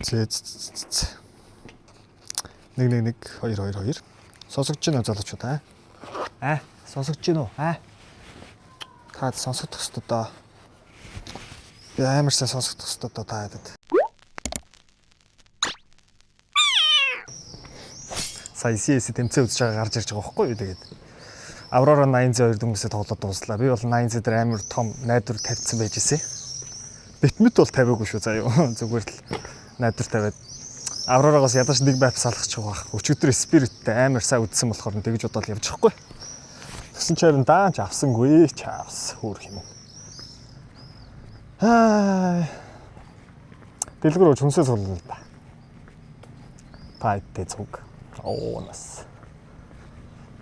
Зэ зэ. 1 1 1 2 2 2. Сонсогдож байна уу залуучууд аа? Аа, сонсогдож байна уу? Аа. Та сонсогдох ёстой доо. Би амар сайн сонсогдох ёстой доо та ядад. Сая CS тэмцээн үзэж байгаа гарч ирж байгаа байхгүй юу тэгээд. Аврора 80 2 дөнгөсөө тоглоод дууслаа. Би бол 80 дээр амар том найдвар тавьсан байж ирсэн. Битмэт бол тавиагүй шүү заяа. Зүгээр л найдвар тавиад Аврорагоос ядаж нэг map салгачих байх. Өчигдөр Spirit-тэй амар сайн үдсэн болохоор тэгж бодоод явж байхгүй. Тэгсэн чинь харин даанч авсангүй чаавс хөөх юм. Аа. Дэлгүүр ууж хүнсээ суулна л да. Та эдтэй цуг. Оо нас.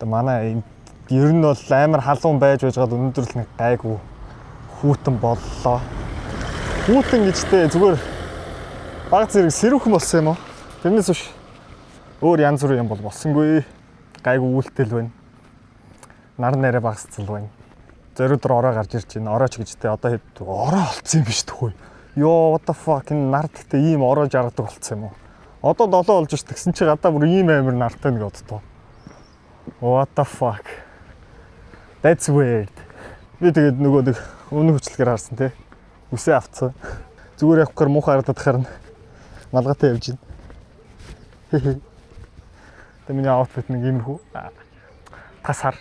Одоо манай ер нь бол амар халуун байж байжгаад өнөөдөр л нэг гайгүй хүүтэн боллоо. Хүүтэн гэжтэй зүгээр баг зэрэг сэрүүхэн болсон юм уу? Тэрнээс биш өөр янз бүрийн юм бол болсонгүй. Гайгүй үйлтэл байна. Нар нарай багасцал байна. Зориуд руу ороо гарч ирж байна. Орооч гэжтэй одоо хэд ороо болцсон юм биш тхүү. Йоо, what the fuck, энэ нар гэхдээ ийм ороо жаргадаг болцсон юм уу? Одоо 7 болж ш тэгсэн чи гадаа бүр ийм амар нартай нэг оддоо. What the fuck? That's weird. Би тэгээд нөгөө нэг өмнөх хөчлөгээр харсан те. Үсээ авцсан. Зүгээр явахгаар муухай харагдаад харна. Малгайтай явж байна. Тэгээ миний outfit нэг иймэрхүү. Тас хар.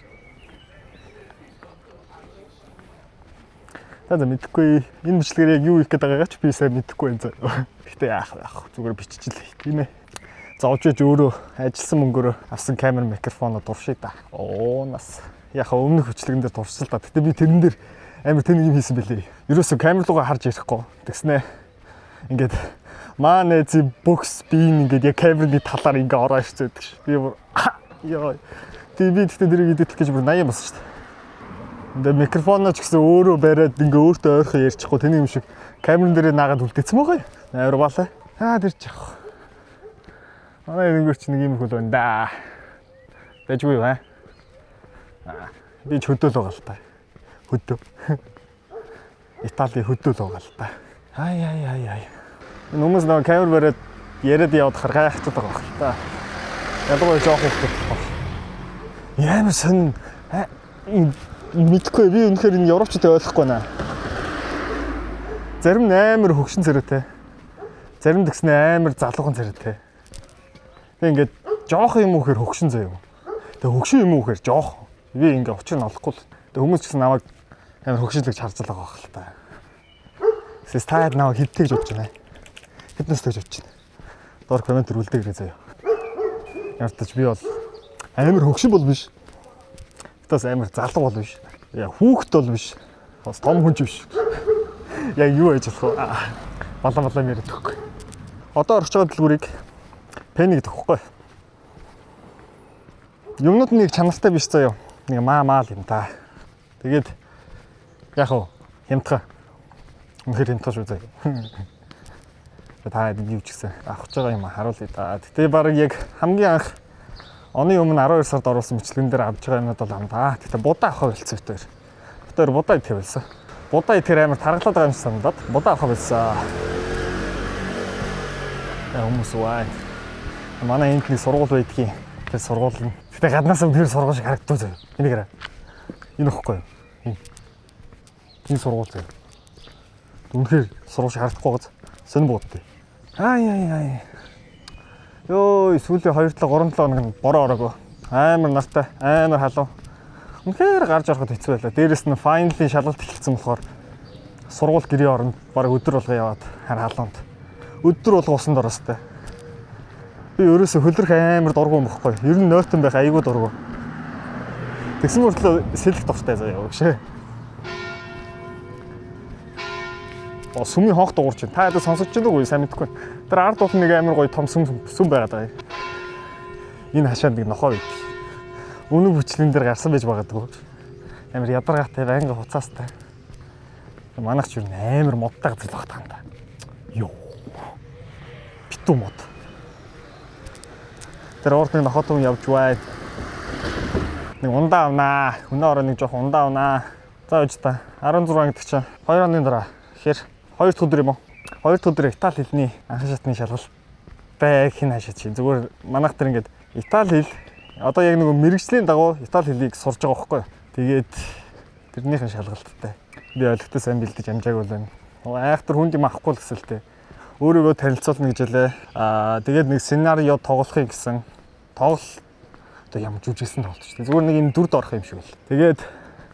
Та за мэдэхгүй. Энэ бичлэгээр яг юу хийх гээд байгаагаа ч би сайн мэдэхгүй байна заа. Гэхдээ яах вэ яах вэ? Зүгээр биччихлээ тийм ээ. Зовж иж өөрөө ажилласан мөнгөөрөө авсан камер микрофоноо туршия да. Оо нас. Яг өмнөх бичлэгэн дээр туршсан л да. Гэтэ би тэрэн дээр амар тэнэг юм хийсэн бэлээ. Ерөөсөө камер руугаа харж ярихгүй. Тэгснэ ингээд маа нэзи бокс би ингээд яг камерны талаар ингээ ороо ирсэн гэдэг ш. Би бүр ёо. Тэг би тэгтээ тэрийг эдитлэх гэж бүр 80 болсон шүү дээ. Тэгээ микрофоноо ч гэсэн өөрөө бариад ингээ өөртөө ойрхон ярьчихгүй тэний юм шиг камерын дээрээ наагаад үлдээсэн байгаа юм. Амар балаа. Аа тэр ч явах. Манай энгэр чи нэг юм хөл байна да. Дажгүй юу аа? Би ч хөдөөл байгаа л та. Хөдөө. Итали хөдөөл байгаа л та. Ай ай ай ай. Энэ хүмүүс нөгөө камер бариад яриад яваад хар гайхчихад байгаа байх л та. Ялангуяа жоох хүмүүс болох. Ямар сонь мэдхгүй би үнэхээр энэ европчуудыг ойлгохгүй байна. Зарим нь амар хөгшин царайтай. Зарим тэгснэ амар залуухан царайтай. Тэг ингээд жоох юм уу гэхээр хөгшин заяа. Тэг хөгшин юм уу гэхээр жоох. Би ингээ учир нь олохгүй л. Тэг хүмүүс ч гэсэн намайг амар хөгшин л гэж харж байгаа байх л та. Тэс та намайг хэдтэй гэж бодож байна. Хэд настай гэж бодож байна. Доор коммент үлдээгээрэй заяа. Ямар ч би бол амар хөгшин бол биш. Тэгтээс амар залуу бол биш. Яа хүүхэд бол биш. Бас том хүн ч биш. Яг юу яаж болох вэ? Балан балан яриад өгөхгүй. Одоо орж байгаа дэлгүүрийг Penny гэдэг хөхгүй. Юмнууд нэг чанартай биш заяа. Нэг маа маа л юм та. Тэгээд яг хөө хямдхан. Үнэхээр хямдхан шүү заяа. Та юу ч гэсэн авах гэж байгаа юм харуулъя да. Гэтэ баг яг хамгийн анх оны өмнө 12 сард оруулсан бичлэгэн дээр авч байгаа юмнууд бол ам да. Гэтэ будаа авах болцсон бит хоёр. Бит хоёр будаа идэх болсон. Будаа идэхээр амар таргалаад байгаа юм шиг санагдаад будаа авах болсон. Яа хүмүүс вай. Манай энд нэг сургууль байдгийн. Тэр сургууль нь. Гэтэ гаднаас тэр сургууль шиг харагддаг заяа. Энийг хараа. Энэ ихгүй юу? Энэ. Энэ сургууль заяа. Үнэхээр сургууль шиг харагдахгүй гоц. Сонь буудтай. Ай ай ай. Йоо, сүүлийн 2 7 3 7 хоног нь бороо ороогүй. Амар нартай, амар халуун. Үнэхээр гарч ороход хэцүү байлаа. Дээрэс нь final-ын шалгалт эхэлсэн болохоор сургууль гэрээ оронд баг өдөр болго яваад хар халуунд. Өдөр болго усанд ороостой. Би ерөөсө хөлрөх амар дургу юм бохгүй. Ер нь нойтон байх айгүй дургу. Тэгсэн мөртлөө сэлэх дуртай заяа өгшээ. О сүмийн хонх дуурч байна. Та ядаа сонсож байна уу? Сайн мэдэхгүй. Тэр ард бол нэг амар гоё том сүм сүм байгаад байгаа юм. Энэ хашаанд нэг нохоо байдаг. Үнэн бүчлэн дээр гарсан байж магадгүй. Амар ядаргаатай байнга хуцаастай. Манайх ч юу амар модтой газар л багтаа юм да. Йоо. Битүү мод. Тэр урд нэг нохоо түн явж бай. Нэг ундаа авнаа. Өнөө ороо нэг жоох ундаа авнаа. За үж та. 16 гэдэг чинь 2 хоногийн дараа. Тэгэхээр 2 дахь өдөр юм уу? Хоёр дахь өдөр Итали хэлний анхан шатны шалгалт бай хин хашаа чи. Зүгээр манайх тэр ингээд Итали хэл одоо яг нөгөө мэргэжлийн дагуу Итали хэлийг сурж байгаа байхгүй юу? Тэгээд тэрнийхэн шалгалттай. Би ойлгохтой сайн бэлдэж амжаагүй л байна. Айхтар хүнд юм авахгүй л гэсэн л тээ. Өөрийгөө танилцуулна гэж хэлээ. Тэгээд нэг сценарио тоглохыг гэсэн. Тоглол одоо ямар жүжиглсэн тоглолт шүү дээ. Зүгээр нэг юм дүрд орох юм шиг л. Тэгээд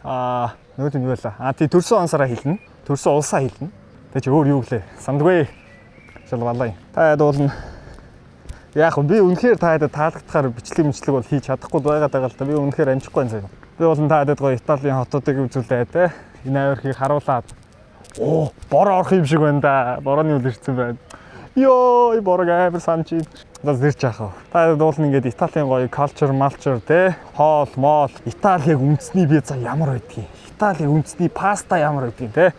нөгөө нь юу байлаа? Тий, төрсөн он сараа хэлнэ. Төрсөн улсаа хэлнэ. Тэг чи өөр юу гэлээ? Сандгүй. Шалвалаа. Та ядуулна. Яг би үнэхээр та ядад таалагдахаар бичлэг мэтлэг бол хийж чадахгүй байгаад байгаа л та. Би үнэхээр амжихгүй байна заяа. Би бол та ядад гоё Италийн хотуудыг үзүүлээ те. Энэ авирхийг харуулад. Оо, бороо орох юм шиг байна да. Борооны үл ирсэн байна. Йоо, борог амар санаж байна. За зэрч яах вэ? Та дуулна ингээд Италийн гоё culture, malture те. Хоол, моол, Италийн үндэсний пицца ямар байдгийг. Италийн үндэсний паста ямар байдгийг те.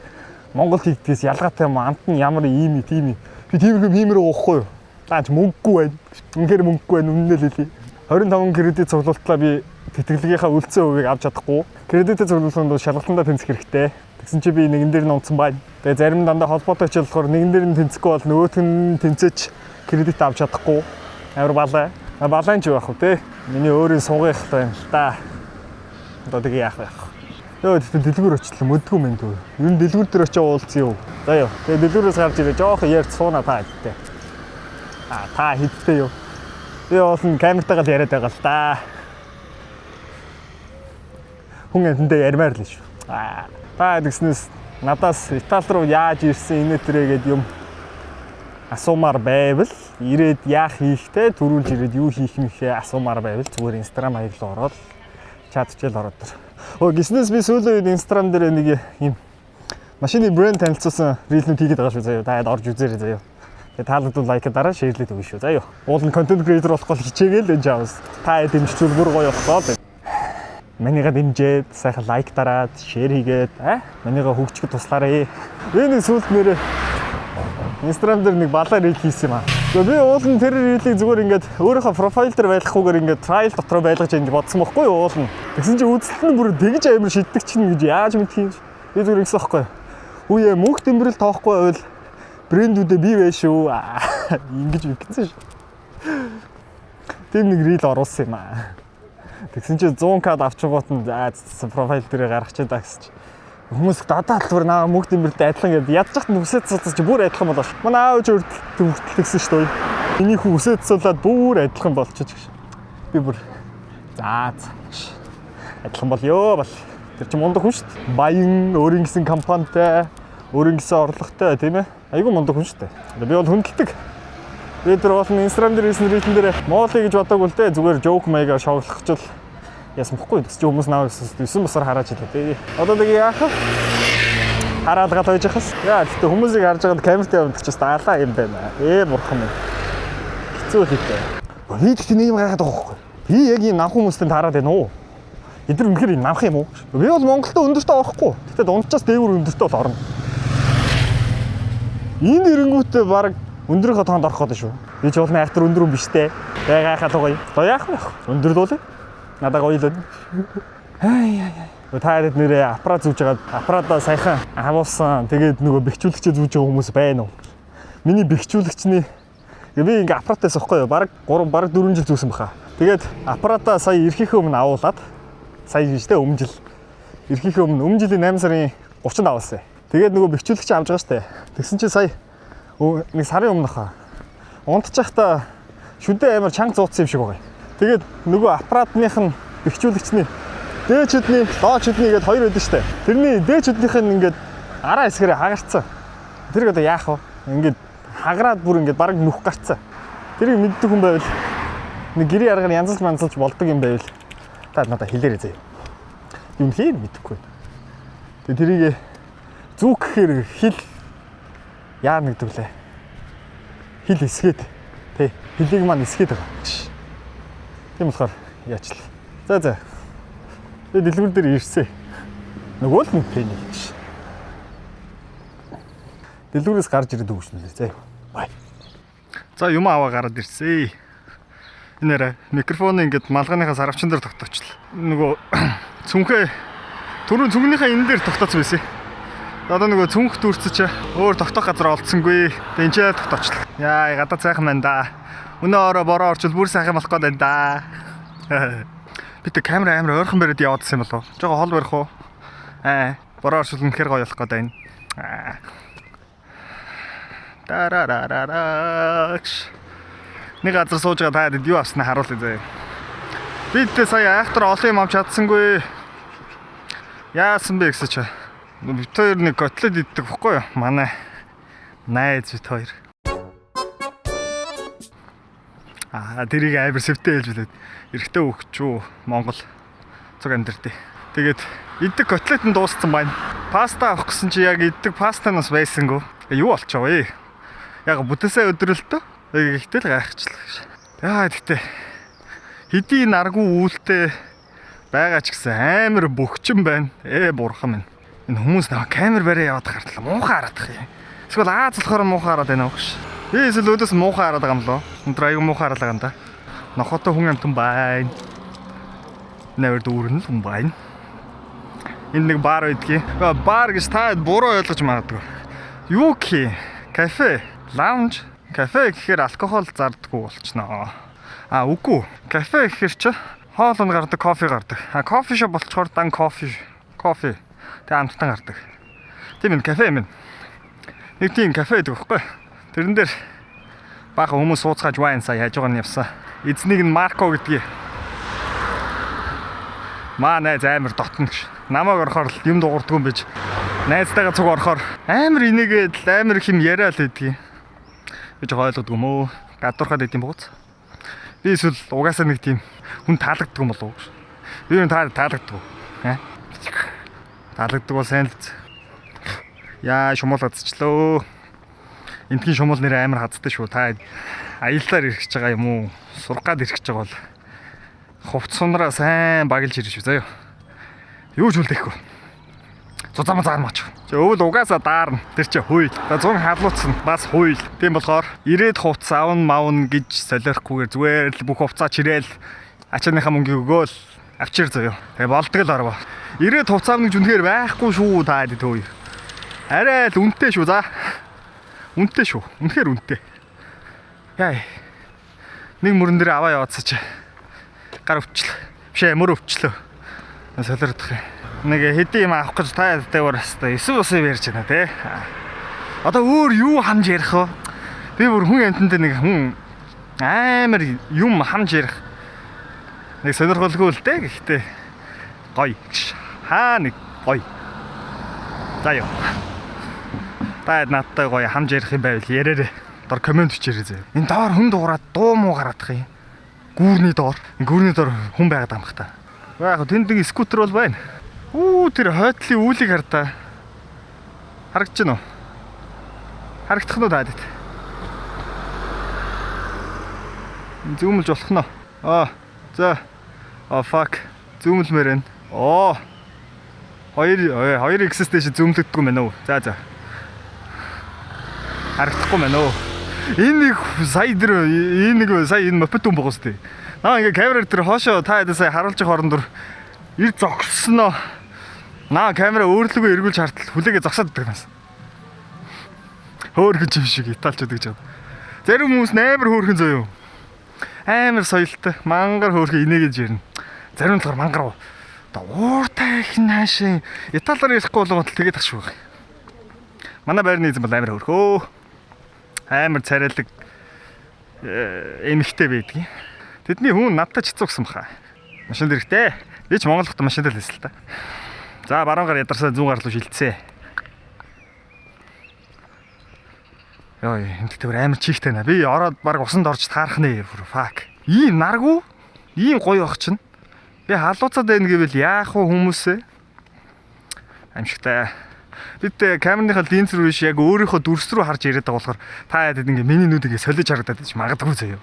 Монгол хийдгээс ялгаатай юм, амт нь ямар ийм тийм юм. Би тиймэрхүү хиймэр уухгүй юу? Наач мөнгөгүй байна. Үнэхээр мөнгөгүй байна, үнэнээ л хэлье. 25 кредит цуглуултлаа би тэтгэлгийнхаа үлдсэн хувийг авч чадахгүй. Кредитээ цуглуулахын тулд шалгалтандаа тэнцэх хэрэгтэй. Тэгсэн чи би нэгэн дээр нь унтсан байна. Тэгээ зарим дандаа холбоотой хичээл болохоор нэгэн дээр нь тэнцэхгүй бол нөгөөх нь тэнцээч кредит авч чадахгүй. Амар балай. Балайн ч юу яах вэ те? Миний өөрийн суугын их байна л да. Одоо тэгээ яах вэ? Йоо, тэгтээ дэлгүүр очлоо, мөдгүү мэн дүү. Ер нь дэлгүүр дээр очиж уулзъя юу. За ёо. Тэгээ дэлгүүрээс гарч ирээ жоох ярьж сууна та хэдтэй. Та хэдтэй юу? Би уул нь камертайгаа л яриад байгаа л да. Хүн амьтандаа ярмаар л шүү. Та тэгснээс надаас Итали руу яаж ирсэн инээ тэрэ гээд юм асуумаар байвал, ирээд яах хийхтэй, түрүүлж ирээд юу хийх мэхээ асуумаар байвал зүгээр Instagram хаяг руу ороод чат хичээл ороод тэр. Өө, гиснээс би сүүлийн үед Instagram дээр нэг юм машины брэнд танилцуулсан reel нүүд хийгээд байгаа шүү заяа. Та орж үзээрэй заяа. Тэгээ таалагдвал like дараа, share лээд өгнө шүү. Заяа. Уул нь контент creator болохгүй хичээгээл энэ жаавс. Та дэмжчихвэл бүр гоё болох гоо. Манийга дэмжиж, сайхан like дараад, share хийгээд, манийга хөгжихэд туслаарай. Би нэг сүүлд нэрээ Instagram дээр нэг балаа reel хийсэн юм аа. Тэгээ би уул нь тэр reel ийг зүгээр ингээд өөрийнхөө profile дээр байлгахгүйгээр ингээд trial дотроо байлгаж ингэж бодсон бохгүй юу уул нь. Тэгсэн чинь үзэлт нь бүр тэгж амар шиддэг чинь гэж яаж мэдх юм. Би зүгээр ингэсэн бохгүй. Үе мөнх дэмбэрэл тоохгүй байвал брэндүүдээ би вэ шүү. Ингэж ингэсэн шүү. Тийм нэг reel оруулсан юм аа. Тэгсэн чинь 100K авчингууд нь за profile дээрээ гаргачихъя даа гэсэн чи. Хүмүүс дадаа л бүр наа мөнх дэмбэрэлтэй адилхан гэдээ ядж хат нүсээ цуцаж чи бүр адилхан болоо. Манай аав ч хүртэл тэгсэн шүү дээ. Миний хүү үсээ цуцлаад бүр адилхан болчих гэж. Би бүр за адилхан бол ёо бол. Тэр чинь мундаг хүн шүү дээ. Баян, өөрийн гэсэн компанитай, өөрийн гэсэн орлоготой, тийм ээ. Айгүй мундаг хүн шүү дээ. Би бол хүндэлдэг. Би тэр бол Instagram дээр хийсэн reel эн дээр моолыг гэж бодоагүй л дээ. Зүгээр joke маягаар шоглох ч л яасан бохгүй. Тэгс чи хүмүүс наваа гэсэн 9 бусаар хараач илээ дээ. Одоо тэг яах вэ? Хараалгаад байж хас. Яа, тэгтээ хүмүүсийг харж байгаад камертай явдаг ч бас даалаа юм байна. Бурхан минь. Хэцүү л ихтэй. Би тэгтээ нэг юм гайхаад байгаа байхгүй. Би яг ийм намхан хүмүүстэй таарад байна уу? Эдгээр үнэхээр ийм намх юм уу? Би бол Монголд өндөртөө орохгүй. Тэгтээ дунджаас дээгүүр өндөртөө бол орно. Энэ эренгүүтээ баг өндрийнхөө тоонд орох гэдэг шүү. Би ч бол айхтар өндөр хүн биш те. Тэгээ гайхаад байгаа юм. Одоо яах вэ? Өндөр дуулаа. Надаа гоё л байна. Ай ай ай. Та хараад нэрээ аппарат зүүж байгаа. Аппаратаа саяхан агуулсан. Тэгээд нөгөө бэхжүүлэгчээ зүүж байгаа хүмүүс байна уу? Миний бэхжүүлэгчний би ингээ аппаратаас ихгүй юу? Бараг 3 бараг 4 жил зүүсэн баха. Тэгээд аппаратаа сая ирэхийнхээ өмнө агуулад, сая биш те, өмнө жил ирэхийнхээ өмнө, өмнө жилийн 8 сарын 30-нд авуулсан. Тэгээд нөгөө бэхжүүлэгч авч байгаа штэ. Тэгсэн чинь сая нэг сарын өмнө хаа. Унтчихта шүдэ амар чанга зууцсан юм шиг байгаа. Тэгээд нөгөө аппаратных нь бэхжүүлэгчний дээд чүдний, доод чүдний гээд хоёр байдаг штэ. Тэрний дээд чүднийх нь ингээд араа хэсгэрээ хагарцсан. Тэрийг одоо яах вэ? Ингээд хагараад бүр ингээд бараг нүх гарцсан. Тэрийг мэддэг хүн байвал, нэг гэрийн аргаар янзалж манзалж болдог юм байвал та надад хэлээрэй заяа. Юм хээр мэдэхгүй. Тэгээ тэрийг зүүх гэхээр хил яа нэгдэг лээ. Хил эсгээд тий, хилийг маань эсгээд байгаа. Тийм болохоор яачлаа. За. Би дэлгүүр дээр ирсэн. Нөгөө л нэг пени гэж. Дэлгүүрээс гарч ирээд өгсөн лээ. За. Бай. За, юм аваа гараад ирсэн. Энэ нэрэ микрофон ингээд малгайныхаа сарвчин дээр тогтоочлаа. Нөгөө цүнхээ түрүүн цүнхнийхээ энэ дээр тогтооцсон байсан. Одоо нөгөө цүнх дүүрсэн чи өөр тогтоох газар олдсонгүй. Тэгээ энэ ч тогтоочлаа. Яа, гадаа сайхан байна да. Өнөө ороо бороо орчвол бүр сайхан болох гээд байна да. Би тэ камера амар ойрхон бариад яваадсан юм болов. Жого хол барих уу? Аа, бороо орчвол үнэхээр гоё болох гээд байна. Аа. Тарарарараа. Нэг газар сууж байгаа та хэд юу авснаа харуулъя заяа. Би тэ сая айхтар олон юм авч чадсангүй. Яасан бэ гэсэн чи. Бид хоёр нэг котлет иддэг баггүй юу? Манай найз бид хоёр. Аа, тэрийг амар сэвтэй хэлж билээд. Эрэгтэй хөвгч үү Монгол цуг амьдэрдээ. Тэгээд иддэг котлет нь дууссан байна. Паста авах гэсэн чи яг иддэг пастанаас байсангүй. Юу болчихов вэ? Яг бүтээсээ өдрөлтөө. Гэхдээ л гайхчихлаа гэж. Яа, тэгтээ хэдий наргүй үүлтэй байгаа ч гэсэн амар бөгчөн байна. Ээ, бурхан минь. Энэ хүмүүс наваа камер бариа яваад гартлаа. Муухай хараадах юм. Эсвэл Аз болохоор муухай хараад байна уу гэж. Би эсвэл өөдөөс муухай хараад байгаа юм лөө. Өндөр аягүй муухай хараад байгаа юм да. Нохотой хүн амтан байна. Нээр дүүрэн л хүн байна. Энд нэг бар байдгийг. Бар гэж та буруу ойлгож магадгүй. Юу гэх юм? Кафе, lounge, кафе гэхээр алкогол зардаггүй болчихноо. А, үгүй. Кафе гэхээр чи хоол нь гардаг, кофе гардаг. А, coffee shop болчоор дан кофе, кофе. Тэгээ амттан гардаг. Тийм ээ, кафе юм. Нэг тийм кафе гэдэг байхгүй. Тэрэн дээр баахан хүмүүс сууцгааж вайн сая хажуугаар нь явсан. Эзнийг нь Марко гэдгийг. Маа найз амар дотно гэж. Намайг орохоор л юм дуурдгүй юм биш. Найзтайгаа цуг орохоор амар инээгээд л амар их юм яриа л байдгийг. Би жоо ойлгодгүй юм өө. Гадуурхаад идэм бууц. Би эсвэл угаасаа нэг тийм хүн таалагддаг юм болов уу гэж. Би юм таалагддаг. Аа. Таалагддаг бол сайн л биз. Яа, шумуул хазчлаа. Энтхийн шумуул нэр амар хазтай шүү. Та аяллаар ирэх гэж байгаа юм уу? Сурах гад ирэх гэж байгаа бол хувц сунраа сайн баглж ирж шүү заяа. Юу ч үлдээхгүй. Зузаан мазаан мач. Чи өвөл угаасаа даарна. Тэр чи хууль. За 100 халууцсан бас хууль. Тийм болохоор ирээд хувц авна мавна гэж солиорохгүйгээр зүгээр л бүх хувцаа чирээл ачааныхаа мөнгийг өгөөл авчир заяа. Тэгээ болдог л орвоо. Ирээд хувц авна гэж үнэхээр байхгүй шүү та хэд төө. Арай л үнэтэй шүү за. Үнэтэй шүү. Үнэхээр үнэтэй. Яа. Нэг мөрөн дээр аваа яваадсан чи гар өвчлөө. Биш ээ, мөр өвчлөө. Солиордох юм. Нэг хэдийн юм авах гэж та ядтай бас хэвээ 9 ус ярьж байна те. Одоо өөр юу хамж ярих вэ? Би бүр хүн амьтанд нэг хүн амар юм хамж ярих нэг сонирхолгүй л дээ. Гэхдээ гоё гэж. Хаа нэг гоё. За ёо. Та надтай гоё хамж ярих юм байвал яриарэ. Дор комент бичээрэй зөө. Энэ доор хүн дуурайд дуу муу гараадах юм. Гүүрний доор. Гүүрний доор хүн байгаад амх та. Яг тэнд нэг скутер бол байна. Үү, тэр хойтлын үүлийг хар та. Харагдаж байна уу? Харагдах нь уу таад? Зүүмэлж болох нь. Аа, за. Аа, fuck. Зүүмэлмээр байна. Оо. 2 2 X-с дэше зүүмлэгддэг юм байна уу? За за. Харагдахгүй байна уу? Энэ нэг сая тэр энэ нэг сая энэ мопед хүн байгаа сте. Наа ингээ камераар тэр хоошоо та хэд сая харуулж байгаа хооронд ир зогссноо. Наа камера өөрлөгөө эргүүлж хартал хүлээгээ зогсоод байдаг нас. Хөөхөн юм шиг италчууд гэж байна. Зарим хүмүүс амар хөөхөн зөө юм. Амар соёлтой, мангар хөөхөн инээгээд ярина. Зарим нь болохоор мангар одоо ууртай их наашин италиар ярихгүй болгоод тэгээд ах шүү. Манай байрны эзэн бол амар хөөрхөө. Амар царайлаг эмэгтэй байдгийн. Тэдний хүн надтай ч цугсан баха. Машин дэрхтэй. Би ч Монгол хотод машин дээр л байсан л та. За баруун гар ядарсаа зүүн гар руу шилжсэн. Йой, энэ тэгтэр амар чихтэй нэ. Би ороод баг усанд орж таарах нэ. Fuck. Ийм наргүй, ийм гоё ах чинь. Би халууцаад байна гэвэл яах вэ хүмүүсээ? Амшигтай. Бид камерныхаа линз рүү биш яг өөрийнхөө дүрс рүү харж яриад байгаа болохоор та яадаг ингээ миний нүд ингээ солиж харагдаад байж магадгүй заяа.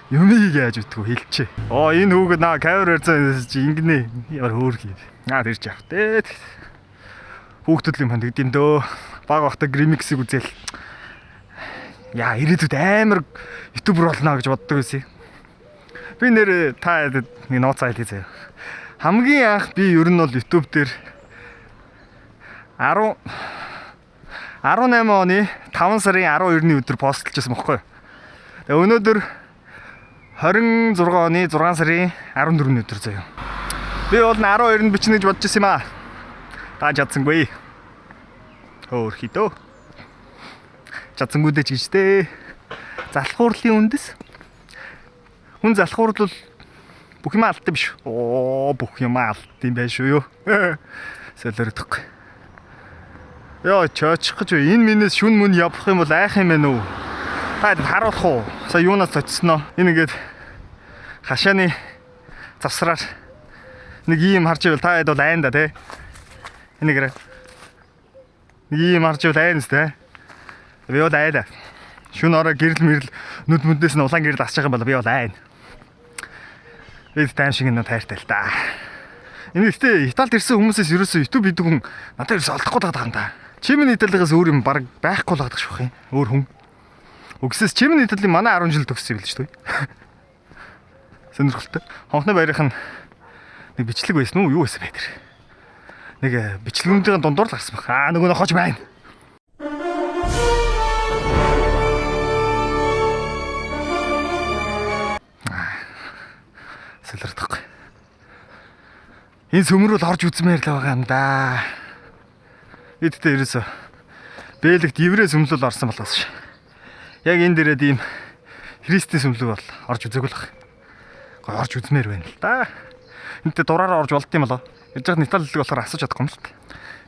Юмыг яаж үтгүү хэлчихэ. Оо, энэ хүүхэд наа камер барьсан чи ингэнэ. Ямар хөөрхий. Наа тэр чи явах дээ. Хүүхдүүд юм ханддаг юм дөө. Баг бахта Grimix-ийг үзэл. Яа, ирээдүйд амар YouTuber болно гэж боддог байсан. Би нэр та нэг нууц айлыг заяа. Хамгийн анх би ер нь бол YouTube дээр 10 18 оны 5 сарын 12-ны өдөр постлжсэн бохгүй. Тэгээ өнөөдөр 26 оны 6 сарын 14-ний өдөр заяа. Би бол 12-нд бичнэ гэж бодож ирсэн юм аа. Та чадсангүй. Хөөх хідөө. Чадсангүй дээ ч гэж дээ. Залхуурлын үндэс. Хүн залхуурлал бүх юм алдсан биш. Оо, бүх юм алдсан байх шүү юу. Солиордохгүй. Йоо, чочих гэж энэ минээс шүн мөн явах юм бол айх юм байна уу? Та хэд харуулах уу? Сая юунаас очсноо? Энэ ингээд хашааны завсраар нэг ийм харж ивэл та хэд бол айн да тий. Энэ гэрээ. Нэг ийм харж ивэл айн зү тий. Би бол айла. Шүн ороо гэрэл мэрэл нүд мүднээс нь улаан гэрэл асч байгаа юм бол би бол айн. Би тайм шиг энэ тайртай л та. Энэ ихтэй Италид ирсэн хүмүүсээс ерөөсөө YouTube хийдэг хүн надад ерөөсөө олдохгүй байгаа юм да. Чимэн Италигаас өөр юм баг байхгүй л байгаа шүүх юм. Өөр хүн. Үгсээс Чимэн Италийн манай 10 жил төгссөн юм л шүү дээ. Сонирхолтой. Хонхны баярынх нь нэг бичлэг байсан уу? Юу байсан бэ тэр? Нэг бичлэгүүдийн дундуур л гарсан баг. Аа нөгөө нохож байна. Солирдохгүй. Энэ сөмрүүл орж үзмээр л байгаа юм да. Эдтэй ерөөсөө Бэлэгт еврей сүмлөл орсон болоос ш. Яг энэ дээрээ ийм христийн сүмлэг бол орж үзээгүй л баг. Гой орж үзмээр байна л да. Энтэй дураараа орж болд юм болоо. Яж хат Итали хэлэг болохоор асууж чадахгүй юм л та.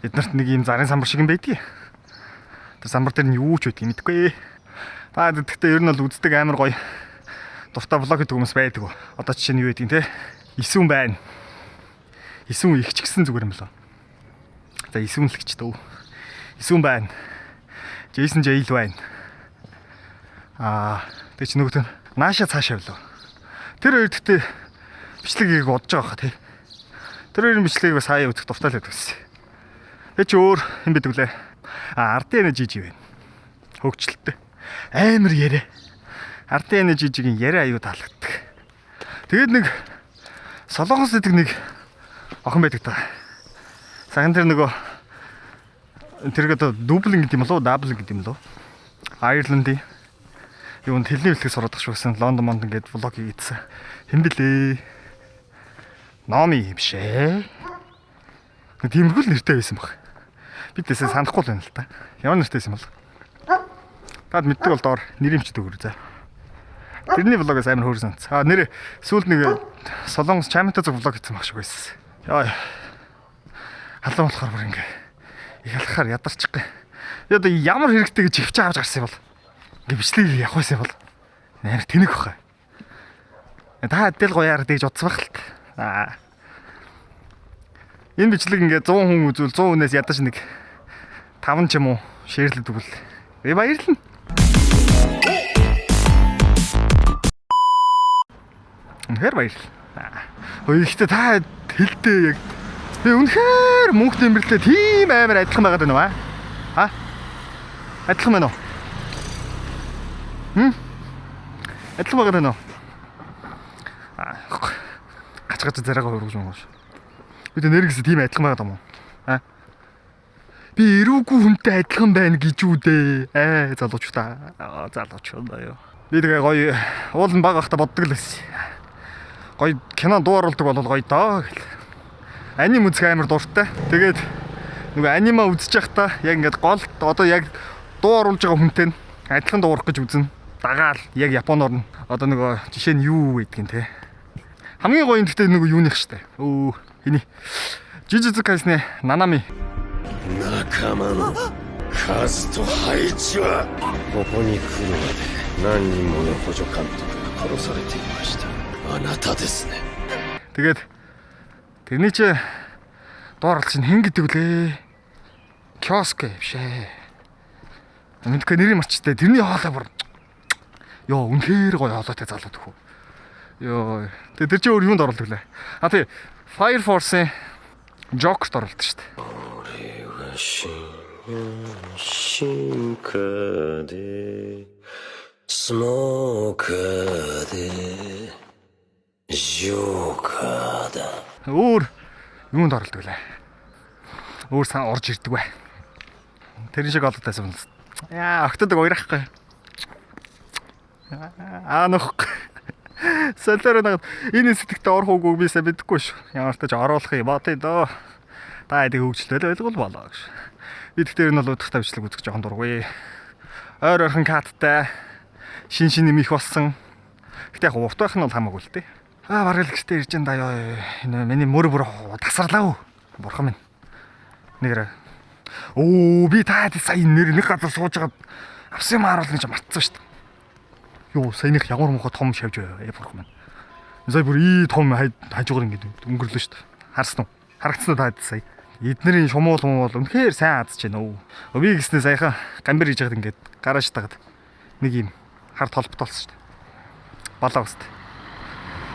Эднэрт нэг ийм зарын самбар шиг юм байдгийг. Тэр самбар дээр нь юу ч байдгийг мэдэхгүй. Та гэхдээ ер нь бол үздэг амар гоё дуртай влог хийдэг хүмүүс байдаг. Одоо жишээ нь юу гэдгийг те. Исүн байна. Исүн их ч гэсэн зүгээр юм болоо. За исүн л гэж дөө. Исүн байна. Джейсон Джейл байна. Аа тэг чи нөгөөт нь нааша цаашаа явлаа. Тэр хоёр гэхдээ бичлэгийг удаж байгаа хаа тий. Тэр хоёрын бичлэгийг бас хаяа үзэх дуртай л байдаг гэсэн. Тэг чи өөр юм байдаг лээ. Аа ардын жижиг байна. Хөгжилтэй. Амар яриа. Ардын жижигийн яриа аюу таалагддаг. Тэгээд нэг Солонгос гэдэг нэг охин байдаг та. Саган тэр нөгөө тэрэг одоо Дублин гэдэг юм болов уу? Даблин гэдэг юм болов уу? Айрландын юунд хэлний бэлтгэл сураад тах шүүсэн Лондон Мондон гээд влог хийгээдсэн. Хэн блэ? Номи биш ээ. Нэг тиймэрхүү л нэртэй байсан баг. Би тэсээ санахгүй л байна л та. Ямар нэртэй байсан бол? Таад мэддэг бол доор нэр юмч дөгөр за. Тэрний влогоос амар хөөрсөн. Аа нэр сүүлд нэг Солонгос Чаминтай зүг влог хийсэн баг шиг байсан. Яа. Халуун болохоор бүр ингээ их алхахаар ядарчих. Би одоо ямар хэрэгтэй гэж хөвч авч гарсан юм бол ингээ бичлэг явах байсан юм бол амар тэнэг баха. Та адил гоёар гэж бодсон байх л та. Аа. Энэ бичлэг ингээ 100 хүн үзвэл 100 хүнээс ядаж нэг 5 ч юм уу шеэрлэдэг үл. Би баярлна. Үнэхээр баярлалаа. Хөөе ихтэй та хэлдээ яг. Би үнэхээр мөнх тэмбэрлээ тийм амар адилхан байгаад байна уу? А? Адилхан байна уу? Хм? Адилхан байгаад байна уу? Аа. Гач гач зарайгаа хөргөж юм шүү. Би тэ нэргээс тийм адилхан байгаад юм уу? А? Би эрүүгүй хүнтэй адилхан байна гэж үү дээ. Аа, залуучуудаа. Аа, залуучуудаа юу. Би тэгээ гоё уул нь баг байхдаа боддог л байсан. Гоё кино дуу оруулдаг бол гоё доо гэл. Аним үзэх амар дуртай. Тэгээд нөгөө анима үзэж байхдаа яг ингээд гол одоо яг дуу оруулж байгаа хүнтэй нь адилхан дуу оруулах гэж үзнэ. Дагаал яг японоор нь одоо нөгөө жишээ нь юу гэдгийг те. Хамгийн гоё юм гэхдээ нөгөө юуных штэ. Өө хиний. Jujutsu Kaisen-ы Нанами 仲間の数と配置はここに来るまで何人もの補助監督が殺されていましたあなたですね Тэгээд тэрний чи дуу оруулагч нь хэн гэдэг вүлээ? Киоск биш ээ. Мэдгүй нэрийг марчтай. Тэрний хоолой бүр ёо үнэхээр гоё хоолойтой залуу төхөө. Ёо. Тэгээ тэр чи өөр юунд оруулдаг лээ? А тий Fire Force-ийн Joker-т оруулдаг шүү дээ. 俺は進化でスモーカーでジョーカーだ Өөр юунд оролдог лээ? Өөр сан орж ирдэг бай. Тэр шиг олоод байсан юм. Яа, октодог уярахгүй. Аа нөхгүй. Солиороо нагаад энэ сэтгэлтэй орох уугүй би сайн мэдэхгүй шүү. Ямар ч тач оруулах юм бодъё доо. Та эдийг хөгжлөөл ойлгол болоо гэж. Би тэгтээ энэ бол удахтай бичлэг үзэх жоохон дургүй. Ойр ойрхон каттай шин шин юм их болсон. Гэтэ яг урт байх нь бол хамаагүй л дээ. Аа бараг л гэртээ ирж энэ да ёо. Энэ миний мөр бүр тасарлаа. Бурхан минь. Нэгэр. Оо би та сая нэр нэг газар сууж байгаад авсан юм харуулна гэж мартсан шүү дээ. Юу саяных ямар муухай том шавж байв бурхан минь. Сая бүр ий том хажуугаар ингэж өнгөрлөө шүү дээ. Харсан уу? Харагдсан уу та сая? Эднэрийн шумуул муул үнэхээр сайн азж байна өө. Би гэснээр саяхан гамбир хийж байхад ингээд гараж тагаад нэг юм хар толбот болсон шүү дээ. Балаа өст.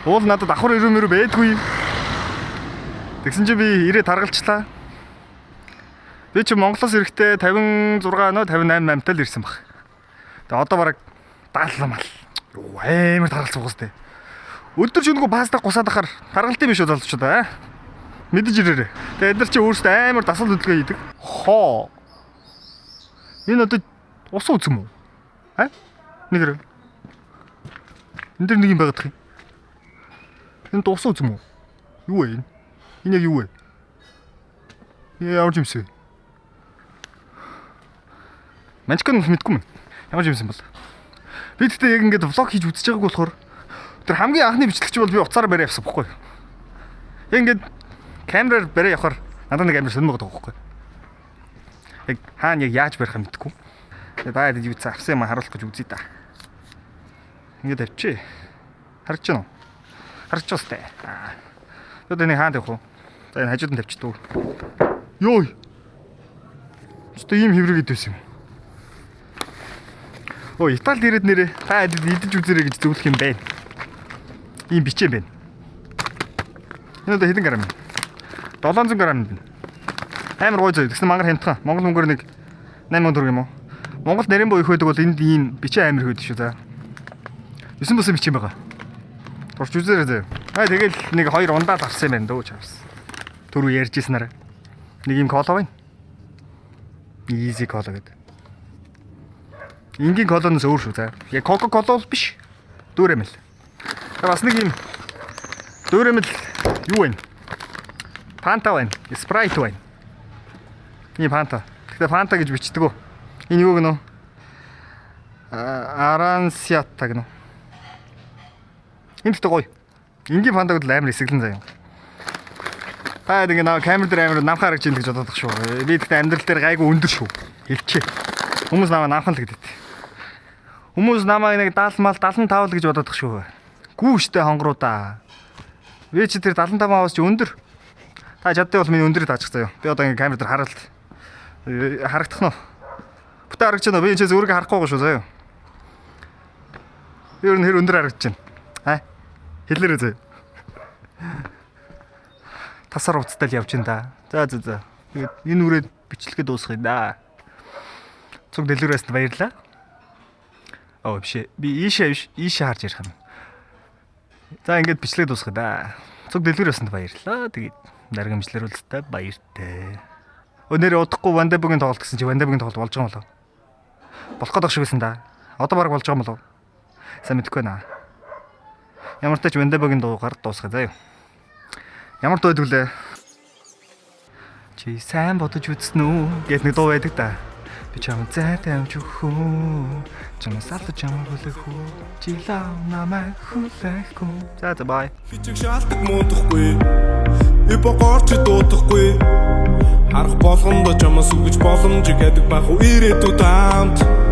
Уул надад давхар өрөө мөрөө байдгүй. Тэгсэн чинь би ирээ таргалчлаа. Би чи Монголоос ирэхдээ 56 нөө 58 амтай л ирсэн баг. Тэгээ одоо бараг 70 мал. Юу амар таргалц угаас тээ. Өдөр шөнөгүй паста гусаад ахаар таргалтын биш үү залуучууд аа. Мэдэж ирээрээ. Тэгээ эдгээр чи өөрсдөө амар дасгал хөдөлгөөн хийдэг. Хоо. Энэ одоо ус үзэм үү? А? Нэг хэрэг. Энд дэр нэг юм байгаад тах юм. Энэ ус үзэм үү? Юу вэ энэ? Энэ яг юу вэ? Ямар ч юмсэн. Манчкан мэдгүй юм. Ямар ч юмсан бол. Би тэгтээ яг ингээд vlog хийж үзэж байгааг болохоор тэр хамгийн анхны бичлэг чи бол би уцаараа барай явсан бохгүй. Яг ингээд камераар барай явахаар надад нэг амар сонирмог байгаа бохгүй. Яг хаана яг яаж барих юм мэдэхгүй. Тэгээ даа юу цаа авсан юм харуулах гэж үзье та. Ингээд тавьчих. Харагдаж байна уу? Харагдаж байна сте. Одоо энийг хаана тавих вэ? За энэ хажууд нь тавьчихдаг. Йой. Өстө ийм хэврэг идвэсэн юм. Өө Италид ирээд нэрээ та идэж үзээрэй гэж зөвлөх юм байна. Ийм бичээ байна. Энэ одоо хэдэн грамм юм? 700 грамм юм байна. Амар гоё зөө. Тэгсэн мангар хямдхан. Монгол мөнгөөр нэг 8000 төгрөг юм уу? Монгол нарийн боо их байдаг бол энд ийм бичээ амар их байдаг шүү за. 9 бусын бичээ байгаа. Турч үзээрэй зөө. Аа тэгэл нэг хоёр ундаа авсан юм байна дөө чавс. Түрүү ярьж ирсэн арай. Нэг ийм кола байна. Easy кола гэдэг. Энгийн колоноос өөр шүү за. Яг Coca Cola бол биш. Дүүрэмэл. Тэгээ бас нэг ийм дүүрэмэл юу вэ? Фанта байна. Sprite байна. Ийм Фанта. Тэгэхээр Фанта гэж бичдэг үү? Энэ юу гэнэ? Аранsiата гэнэ. Энэ дэхтэй гоё. Энгийн Фантаг бол амар эсэглэн заяа. Та ингэ наа камер дээр амар намхан харагч юм гэж бодоод тах шүү. Би тэгтээ амьдрал дээр гайгүй өндөр шүү. Хэлчихэ. Хүмүүс намайг намхан л гэдэг. Хүмүүс намайг нэг 70 мал 75 л гэж бодоод тах шүү. Гүү штэ хонгороо да. Би чи тэр 75 аваас чи өндөр. Та чаддээ бол миний өндрийг таачих заяа. Би одоо ингэ камер дээр харалт. Харагдах нь. Бүтэн харагдаж байна. Би энэ ч өөрийгөө харахгүй байгаа шүү заяа. Би ер нь хэр өндөр харагдаж байна. Аа? Хэлээрэй заяа. Тасар уцтай л явж байна да. За за за. Тэгээд энэ үрээд бичлэгээ дуусгая да. Цуг дэлгүүрээс баярлаа. Оо биш ээ. Би ийшээ биш, ийшээ харж ярих юм. За ингээд бичлэгээ дуусгая да. Цуг дэлгүүрээс баярлаа. Тэгээд дараагийн бичлэгээр уулзтаа баяртай. Өнөр удахгүй Вандабугийн тоглолт гэсэн чи Вандабугийн тоглолт болж байгаа юм болов? Болох гээд байх шиг байсан да. Одоо баг болж байгаа юм болов? Сайн мэдэхгүй байна. Ямар ч тач Вандабугийн дуугаар дуусгая заяа. Ямар дуу байдаг лээ? Чи сайн бодож үзсэн үү гэт нэг дуу байдаг да. Би чам зайтай амж өгөх үү? Чамаас алдаж чамайг хүлээх үү? Чи лав намайг хүлээхгүй. За за бай. Хичээх шаалтаг муудахгүй. Ипогорч дуудахгүй. Харах болгондоо чамаас үгэж боломж гэдэг байх уу ирээдүйд амт.